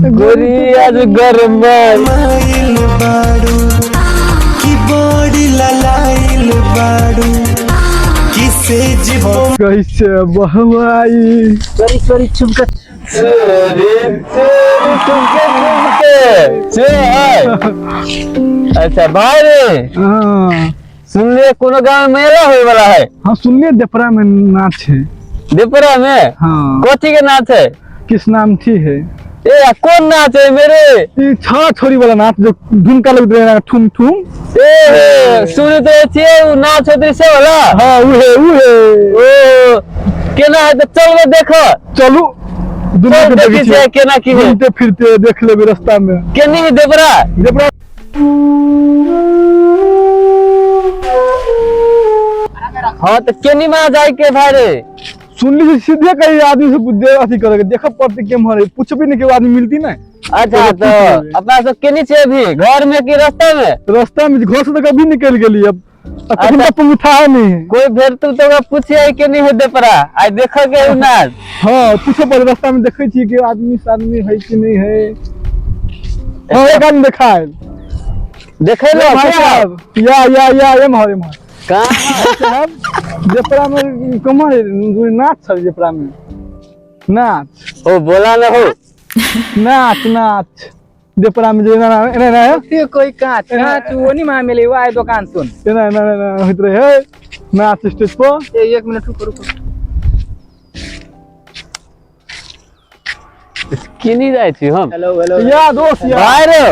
गोरी आज गरम आइल बाड़ू की बड़ी ललाइल बाड़ू की सेज कैसे बहवाई। चोरी चोरी चुमके चोरी चोरी चुमके चुमके से है। अच्छा भाई रे। हाँ। सुनलिए कोनो गांव में मेला होय वाला है। हाँ, सुनलिए देपरा में नाच है। देपरा में? हाँ। कथी के नाच है? किस नाम थी है। ए आ कौन नाच है मेरे? ई छा छोरी वाला नाच जो झुमका लगते रहे ठुम ठुम। ए हे, सुने तो छिए उ नाच होते से वाला। हाँ, उहे उहे। ओ केना है तो चलबे देखो। चलू दुनिया चल के देखै देखै छियै छियै। केना की है। घूमते फिरते देख लेबै रास्ता में। केनी है देपरा? देपरा। हाँ तो केनी में जाए के भाई रे? सुनली सीधे कहीं आदमी से दे अथी करे के देखब पड़ते केम्हर है, पूछबी नहीं के आदमी मिलती नहीं। अच्छा तो तो पूछ लेबै। अपना सब केनी छियै अभी, घर में कि रास्ता में? रास्ता में, घर से तो कभी निकल गेली अब। अच्छा। अच्छा पंगूठा है नहीं है। कोई भेटतौ तो ओकरा पूछिए केनी है देपरा, आइ देख के उ नाच। हाँ पूछे पड़े रास्ता में, देखे छी कि आदमी से आदमी है कि नहीं है। हाँ एक आदमी देखायल। देखे लो भाई साहब, या या या एम्हर एम्हर। कहाँ? साहब जेपरा में कमर नाच छल, जेपरा में नाच। ओ बोला ना हो। नाच नाच जेपरा में जे एना एना एना ते कोई कांच कांच वो नहीं मां मिले वो आए दुकान सुन। एना एना एना होइत रहे नाच स्टेज पर। ए एक मिनट रुको रुको। केनी जाइ छी हम? Hello hello. या दोस्त या। भाई रे।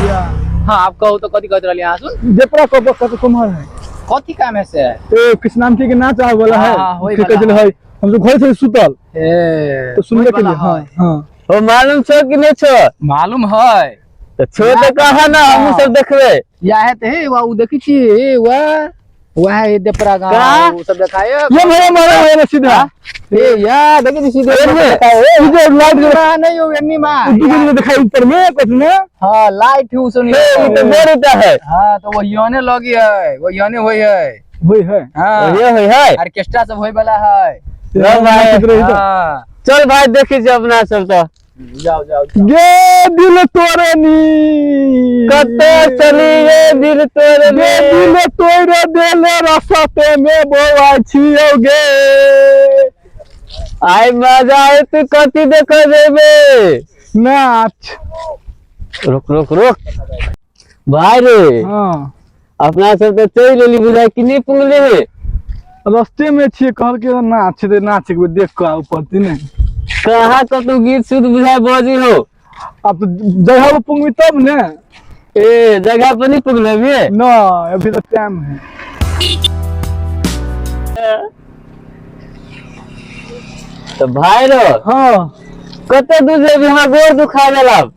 या। हां आप कहू तो कथी कहत रहली अहाँ सुन? जेपरा कब कत कमर है। कथी काम है से? ए कृष्णाम के नाच आवे वाला है। हाँ, होय के वाला कहै है हम तो घर से सुतल। ए तो सुनबे होय के वाला लिए। हाँ है। हाँ। ओ मालूम छो कि नहीं छो? मालूम है। तो छो तो कहा ना हम सब देखबे। या है ते हे वा उ देखी छी ए वा वा है देपरा का? गांव उ सब देखाए। ये मेरे मारे है ना सीधा। ए या देखी छी सीधे एने? देखाए। ए जे लाइट जो ना नहीं हो एनी मा। दू गो दिखाई ऊपर में कथि ने। हां लाइट उ सुनी। ए उ तो बड़टा है। हां तो वो योने लगी है, वो योने होई है। होय है। हां ओहे होय है। ऑर्केस्ट्रा सब होई वाला है। ना भाई। नाचैत रही तो। हां चल भाई देखी छी अपना सब तो। जाओ जाओ जाओ। गे दिल तोड़नी कते चली गे दिल तोड़नी। गे दिल तोड़ देले रसते में बौआ छियौ गे। आइ मजा आय तू कथी देख जेबे? नाच। रुक रुक रुक भाई रे। हाँ। अपना सब तो चलि एली बुझाइ कि नहीं पुंगले हे। रस्ते में छियै कहलकै नाच दे नाच एक बेर देख कऽ आउ पड़ती ने। कहाँ कतौ गीत सुध बुझाइ बजी हो। अब तो जगह पर पुंगबी तब ने। ए जगह पर नहीं पुंगले बे? न अभी तो टाइम है। तो भाई रो। हाँ। कते दूर जेबी हमरा गोर दुखा गेल आब।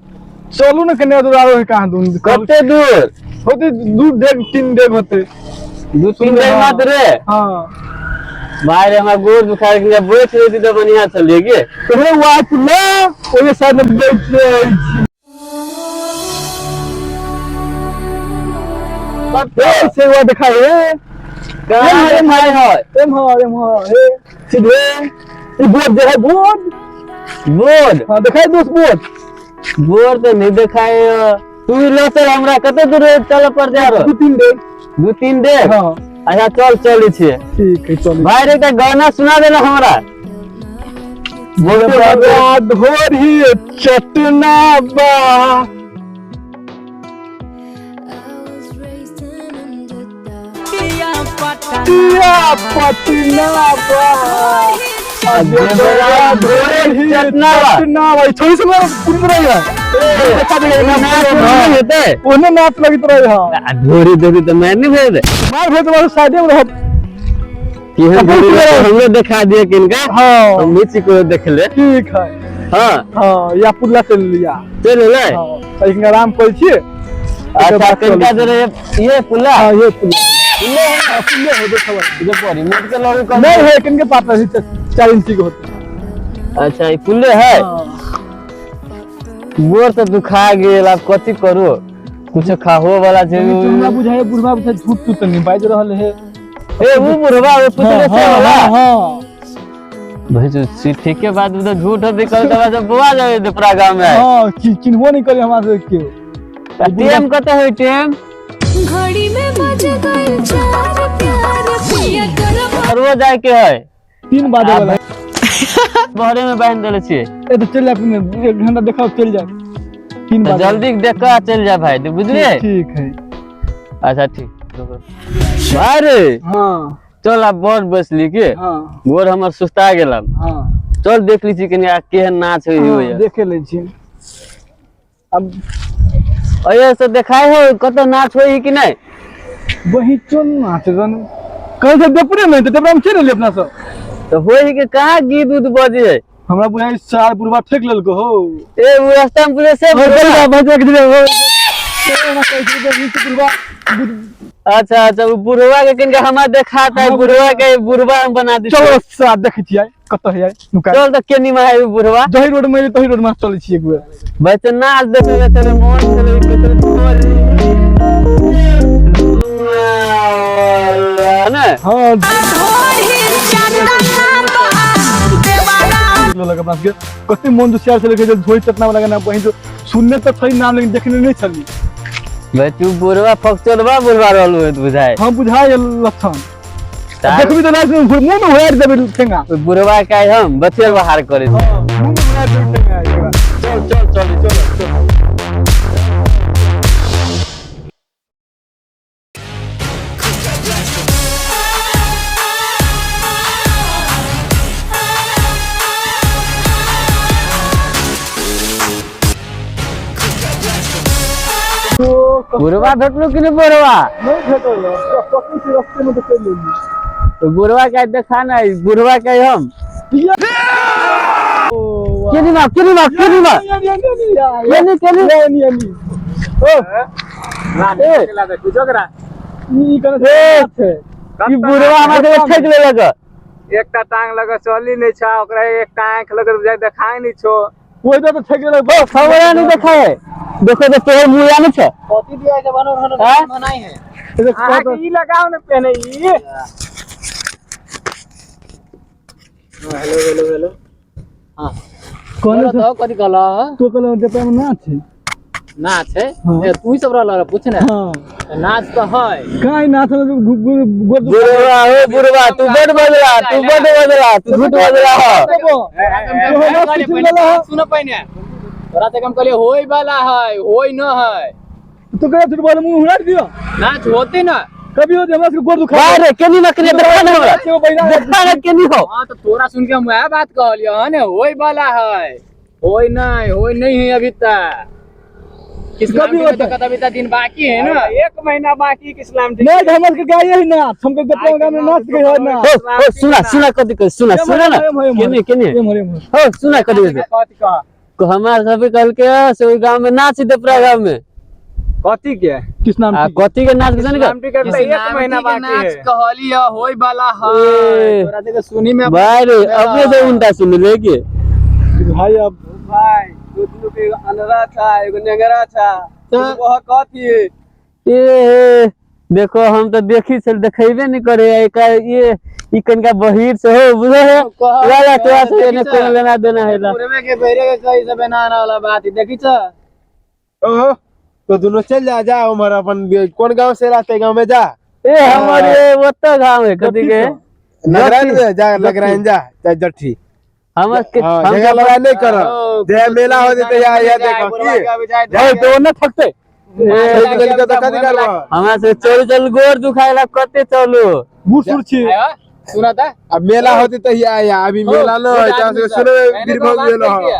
चलू ने कने दूर आरो है कहाँ दूर। कते दूर? होते 2 डेग 3 डेग होते। 2-3 डेग मात्र रे? हाँ। भाई रे हमरा गोर दुखा गेल, बैठ रही तो बढ़िया चलिए गे। तोहरे वाट ना ओए साइड में बैठ रहे छी। ए, से वो दिखाई है। कहाँ एम है, दिखाई है? एम है, एम है, ए, सीधे। ई बोर्ड जे है, बोर्ड। बोर्ड? हाँ, दिखाई दोस्त बोर्ड। बोर्ड तो नहीं दिखाई है। तू ही लो चल हमरा कते दूर चल पड़ जा रो? 2-3 डेग। 2-3 डेग? हाँ। अच्छा चल चलै छियै। ठीक है चल। भाई रे एकटा गाना सुना देना हमरा। बोलते बाबा ढोरी चटना बा। टिया पटना बा। देवरा ढोरी चटना बा। चटना बा। छोड़ी से मेरा सुन रही है। देखा देगा, नाच नाच नहीं हेतै। ओने नाच लगैत रहे है। आ ढोरी देबी तऽ मारि नहि भेल। मार भेल तऽ साइडे में रहत। केहन ढोरी रहत, हमरो देखा दिए किनका। हाँ। हम नीचे को देख ले। ठीक है। हाँ। हाँ, या पुरला चल लिया। चल ले। हाँ, एक आराम करै छी। अच्छा, किनका दे रहे ये पुला? हाँ, ये पुला। पुले है, हाँ, पुले है, देखो भाई। जे पड़ी, मोट के लड़ू कम। नहीं है, किनके पास है, 4 इंची के होते। अच्छा, ये पुले है? हाँ। गोर तो दुखा गेल, आब कथी करू? कुछ खाहो वाला छै। हमरा बुझाय बुढ़वा बुझाय झूठ तूठ नहीं बाजि रहल है। ए, उ बुढ़वा, ओ पुतले से हाँ, वाला? हाँ, हाँ। भाई ठीके बात तो झूठ होते कल दवा सब बुआ जावे देपरा गांव में। हां चिन्हबो नहीं करे हमरा से केओ। टेम कते होय टेम? घड़ी में बज गए चार प्यार पिया करब रोज जाए के है 3 बाजे वाला बहरे में बांध देले छियै। ए तो चल जा, 1 घंटा देखा चल जा। 3 तो बाजे जल्दी देख के चल जा भाई, तो बुझलिए? ठीक है। अच्छा ठीक। भाई रे हां चल अब बड़ बसली के हां गोर हमर सुस्ता गेलम। हां चल देख ली छी कनी केहन नाच होय होय। देखे ले छी अब। अये से देखाय हो कत नाच होय कि नहीं? वही चल नाच जन कल से देपुरे में तो देपुरा में चल रहली अपना सब। तो होय के कहाँ गीत उत बजे है? हमरा बुझाइ चार बुढ़वा ठेक लेलको हो। ए उ रास्ता में पुलिस से चल जा भाई देख दे हो। बुढ़वा अच्छा अच्छा उ बुढ़वा के किनका हमरा देखाता है, बुढ़वा के बुढ़वा हम बना दी। चलो साथ देखै छियै कत है नुका। चल त केनी में है बुढ़वा। जही रोड में तही रोड में चलै छियै एक बेर। भाई तो नाच देखे में चले मोन चले ना। हां ढोढ़ी चंदना देवारा लग अपना के कते मन दुसियार से लेके जे धोई चटना वाला गाना बहिन जो सुनने त छै नाम लेकिन देखने नहीं छली। भाई तू बुढ़वा फकचोरवा बुढ़वा रहल हो बुझाए। हां बुझाए लक्षण देखबी त नाच में मुंह में होयार देबे ठेंगा। बुढ़वा के हम बचेर बाहर करे। हां मुंह में होयार देबे ठेंगा। चल चल चल चल चल। बुढ़वा भेटलो कि नहीं बुढ़वा? नहीं भेटल कखन से रास्ते में तो चल लेली। तो बुढ़वा के देखा ना, बुढ़वा के हम केनी मा केनी मा केनी मा केनी केनी केनी ओ ए ई कने से ई बुढ़वा हमरा के ठेक लेलक। एकटा टांग लग चली नहीं छा ओकरा, एकटा आंख लग जाय देखाय नहीं छो। ओइ तो ठेक लेलक बस खबर नहीं देखाए। देखो तो तोहर मुंह आने छे कथि दिया के बनो रहनो मनाई है। अहाँ के ई लगाओ ने पहने ई। हेलो हेलो हेलो हां कौन तो कथि कहला? तो कहला देपरा में नाच है। नाच है? ए तू ही सब रहल पूछ ना। हां नाच तो है काई नाच बुढ़वा हो बुढ़वा तू बड़ बदला, तू बड़ बदला, तू झूठ बदला हो। सुन पहिने तोरा से कम कहलिए होय वाला है होय न है। तो कहे झूठ बोल मुंह उड़ा दियो। नाच होते ना कभी हो हमरा के गोर दुखा। अरे केनी ना केनी देखा ना हमरा, देखा ना केनी हो। हां तो तोरा सुन के हम वह बात कहलियो हन, होय वाला है होय नहीं, होय नहीं है अभी तक। कभी होता है अभी तक दिन बाकी है ना, 1 महीना बाकी के इस्लाम नहीं हमरा के गाय है ना, हम के देपरा गांव में नाच के है ना। ओ ओ सुना सुना कथि कह, सुना सुना ना केनी केनी हो सुना कथि कथि कह। हमार सब कहल के से ओई गांव में नाच देपरा गांव में कथि के किस नाम आ कथि के नाच के इस्लाम के 1 महीना बाकी है। नाच कहली होय वाला है तोरा देख सुनी में भाई रे अपने से उल्टा सुन ले के भाई। अब भाई दुनु के अनरा था एगो नेंगरा था तो वह कथि ए देखो हम तो देखी छल देखेबे नहीं करे ये ई कनका बहिर से हो बुझे है वाला तोरा से ने कोनो लेना देना है ला। पूरे में के बहरे के कई सब ना ना वाला बात देखी छ। ओहो तो दोनों चल जा जा उमर अपन कौन गांव से रहते गांव में जा। ए हमारे ओत गांव है कथि के लगरान में जा, लगरान जा चाहे जट्ठी हमर के हम जगह लड़ाई नहीं कर, जे मेला हो जते या या देखो की ए तो न थकते हमरा से चल चल गोर दुखाइला कते चलू बूढ़ सूढ़ छी। सुना था अब मेला होते तो या या अभी मेला न हो चाहे सुनो वीर भग गेलो हो।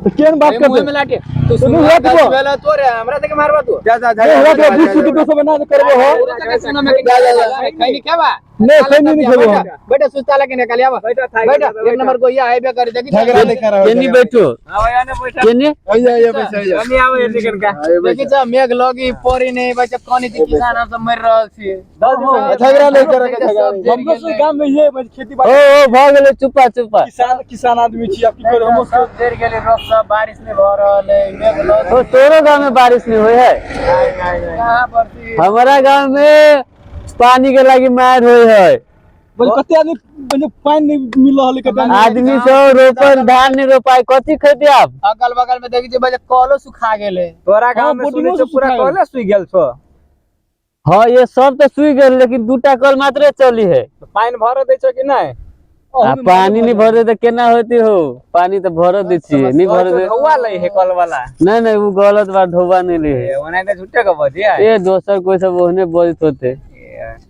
तो केन बात मुंह में करते लाटे तू सुन हुआ तो वाला तोरे हमरा तक मारबा तू जा जा जा ए हुआ तो बूढ़ सूढ़ के दोस्त बना के करबो हो। सुनो में खैनी क्या बा नहीं खैनी नहीं खेबो हम। बेटा सुस्ता लगे निकाल आवा बेटा एक नंबर को या आइबे कर देखी झगड़ा नहीं करा केनी बैठो आवे ने बैठा केनी आइया आइया पैसा आइया कनी आवे टिकट का देखी छ मेघ लगी परी नहीं बच्चा कनी थी किसान हम सब मर रहल छी। झगड़ा नहीं करा झगड़ा हमरो सब गांव में ये खेती ओ बाड़ी ओ भ गेलै चुपा चुपा। किसान किसान आदमी छी अब की करब हम सब जर गेलै रोप सब बारिश नहीं भ रहल है मेघ लगी। ओ तोरो गांव में बारिश नहीं होय है? कहां बरसी हमारा गांव में पानी के लागी मार होय है। बोल कते आदमी मतलब पानि नहीं मिल रहल है कते आदमी। आदमी सब रोपल धान नहीं रोपाई, कथी खेते आप? अगल बगल में देखी छी कलो सुखा गेले। तोरा गांव हाँ, में बोटिंगो सुनै छौ से पूरा सुखा गेल। कले सुखि गेल छौ। हाँ, ये सब तो सुई गेल, लेकिन दूटा कल मात्र चली है। पानि भर दै छौ कि नहि? आ पानी नहीं भरे तो केना होती हो? पानी तो भर दै छियै, नहीं भर दे। धौआ लै है कल वाला। नहीं नहीं, वो गलत बात, ढोबा नहीं ले है। ओना तऽ झूठे के बजिया। ए दोसर कोई सब ओहने बजत होते।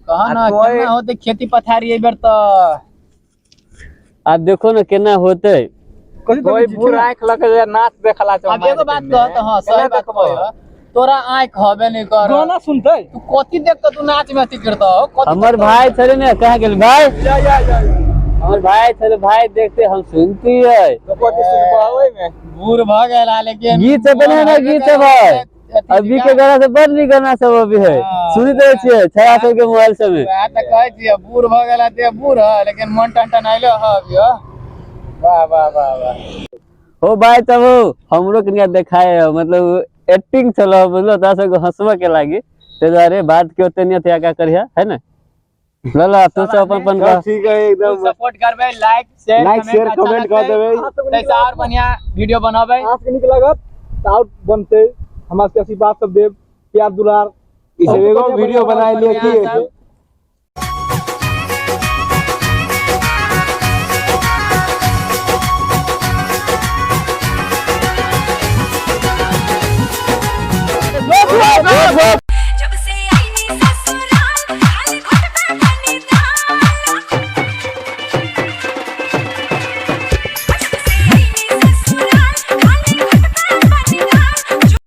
कह ना, आ कोई- केना होते खेती पथारी एहि बेर तऽ? आब देखो ना केना होते। कथी कोई देखै छी? बूढ़ आँखि लऽ के जे नाच देखला छौ। अब एगो बात कह तऽ, हाँ, सही बात कह, तोरा आँखि हबे नहीं कर, गाना सुनते। तू कथी देख के तू नाच में अथी करता हो? कथी हमर देखतौ? भाई छले ने, कहाँ गेल भाई? या या या या। हमर भाई छले, भाई देखते हम सुनती है। तो कथी सुनबो ओहिमे? बूढ़ भऽ गेल आ, लेकिन गीत सब बने ना, गीत सब है अभी के गाना सब, बड़ नीक गाना सब अभी है। हाँ। सुनते रहै छियै छया सब के मोबाइल सब में। वएह तऽ कहै छियै, बूढ़ भऽ गेल आ ते बूढ़ है, लेकिन मन टन टन आइलो ह अभी हो। वाह वाह वाह वाह। हो भाई, तब हो हमरो कनिया देखाए हो, मतलब एक्टिंग चलो बुझलो, ता सब हंसबा के लागी, ते दुआरे बात के ओते नहीं अथिया का करिया है ना। ल ल, तू सब अपन अपन सब कह। ठीक है एकदम। सपोर्ट करबै, like share like share comment कर देबै। तैसे और बढ़िया वीडियो बनाबै। अहाँ सबके नीक लागत तऽ आओर बनतै, हमरा सबके आशीर्वाद सब देब, प्यार दुलार। ई सब एगो वीडियो बनाए लिए की?